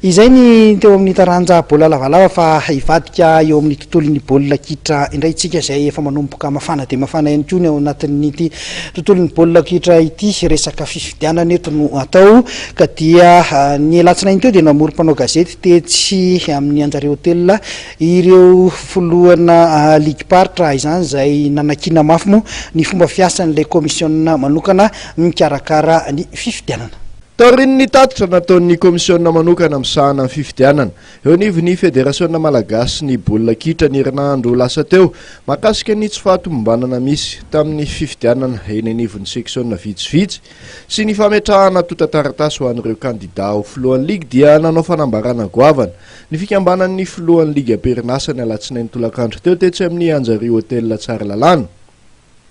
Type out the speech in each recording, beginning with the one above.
Izay ny teo amin'ny taranja baolina lavalava fa hivadika eo amin'ny tontolon'ny baolina kitra indray isika izay efa manomboka mafana dia mafana ihany koa ny ao anatin'ity tontolon'ny baolina kitra ity. Resaka fifidianana eto no atao ka dia ny alatsinainy teo dia namory mpanao gazety tetsy amin'ny Anjare Hotel ireo filohana ligim-paritra izany izay nanakiana mafy moa ny fomba fiasan'ilay kaomisiona manokana mikarakara ny fifidianana. Taorian'ny tatitra nataon'ny kaomisiona manokana misahana ny fifidianana eo anivon'ny Federasiona malagasin'ny baolina kitra ny herinandro lasa teo mahakasika ny tsy fahatomombanana misy tamin'ny fifidianana eny anivon'ny seksiona vitsivitsy sy ny fametrahana antontan-taratasy ho an'ireo kandidà ho filohan'ny ligy dia nanao fanambarana goavana ny fikambanan'ny filohan'ny ligy am-perinasa ny alatsinainy tolakandro teo tetsy amin'ny Anjary Hotel Tsaralalàna.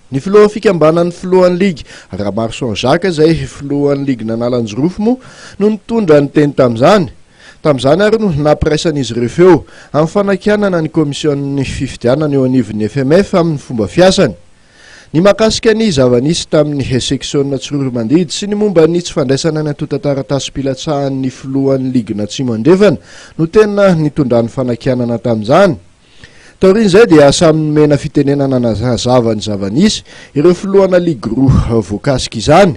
Ny filohan'ny fikambanan'ny filohan'ny ligy, Ramaroson Jacques izay filohan'ny ligin'Analanjirofo moa no nitondra ny teny tamin'izany. Tamin'izany ary no nampiraisan'izy ireo feo amin'ny fanakianana ny komisionin'ny fifidianana eo anivon'ny FMF amin'ny fomba fiasany. Ny mahakasika ny zava-nisy tamin'ny seksiona Tsiroanomandidy sy ny momba ny tsy fandraisana ny antontan-taratasim-pilatsahan'ny filohan'ny ligin'Atsimo Andrefana no tena nitondrany fanakianana tamin'izany. Taorian'izay dia samy nomena fitenenana nanazava ny zava-nisy ireo filohana ligy roa voakasika izany.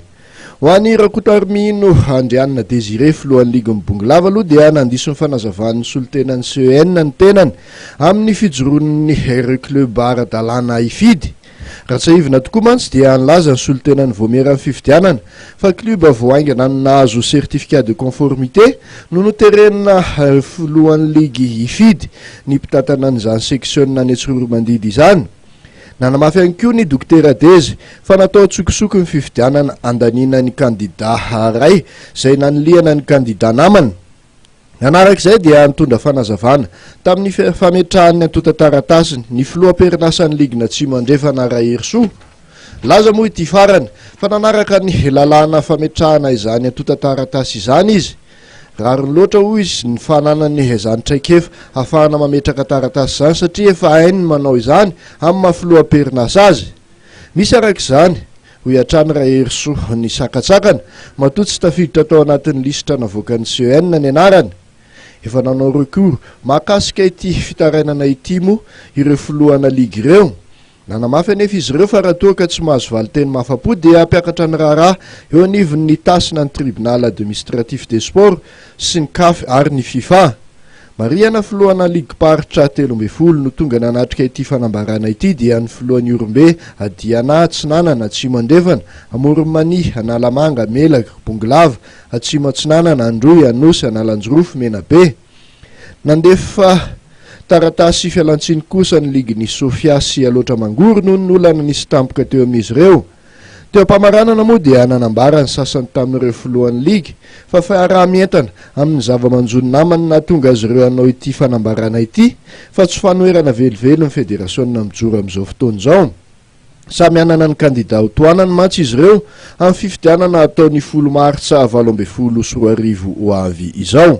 Ho an'i Rakotoarimino Andrianina Désiré, filohan'ny ligin'i Bongolava aloha dia nandiso ny fanazavan'ny solontenan'ny CEN ny tenany amin'ny fijoroan'ny ireo club ara-dalàna hifidy. Raha tsiahivina tokoa mantsy dia nilaza ny solontenan'ny vaomieran'ny fifidianana fa club vao haingana no nahazo certificat de conformité no noterena filohan'ny ligy hifidy ny mpitantana an'izany seksiona any Tsiroanomandidy izany. Nanamafy ihany koa ny Dokotera Dezy fa natao an-tsokosoko ny fifidianana handaniana ny kandida iray izay nanilihana ny kandida namany. Nanaraka izay dia nitondra fanazavana tamin'ny fametrahany ny antontan-taratasiny ny filoham-perinasan'ny ligin'Atsimo Andrefana Raherisoa. Nilaza moa ity farany fa nanaraka ny lalàna fametrahana izany antontan-taratasy izany izy. Rariny loatra hoy izy ny fananany izany traikefa hahafahana mametraka taratasy izany satria efa hainy ny manao izany amin'ny maha filoham-perinasa azy. Misy araka izany, hoy hatrany Raherisoa, ny sakantsakana, matoa tsy tafiditra tao anatin'ny lisitra navoakan'ny CEN ny anarany. Efa nanao recours mahakasika ity fitarainana ity moa ireo filohana ligy ireo. Nanamafy anefa izy ireo fa raha toa ka tsy mahazo valinteny mahafa-po dia hampiakatra ny raharaha eo anivon'ny tas na ny Tribunal administratif des sports sy ny Caf ary ny Fifa. Marihana filohana ligim-paritra 13 no tonga nanatrika ity fanambarana ity dia ny filohan'ny Ihorombe, Diana, Atsinanana, Atsimo Andrefana, Amoron'i Mania, Analamanga, Melaky, Bongolava, Atsimo Atsinanana, Androy, Anosy, Analanjirofo, Menabe. Nandefa taratasy fialantsiny kosa ny ligin'i Sofia sy Alaotra Mangoro noho ny olana nisy tampoka teo amin'izy ireo. Teo am-pamaranana moa dia nanambara ny sasany tamin'ireo filohan'ny ligy fa fiaraha-mientana amin'ny zava-manjo ny namany nahatonga azy ireo hanao ity fanambarana ity fa tsy fanoherana velively ny federasiona mijoro amin'izao fotoana izao. Samy hanana ny kandida ho tohanany mantsy izy ireo amin'ny fifidianana hatao ny folo martsa 2018 ho avy izao.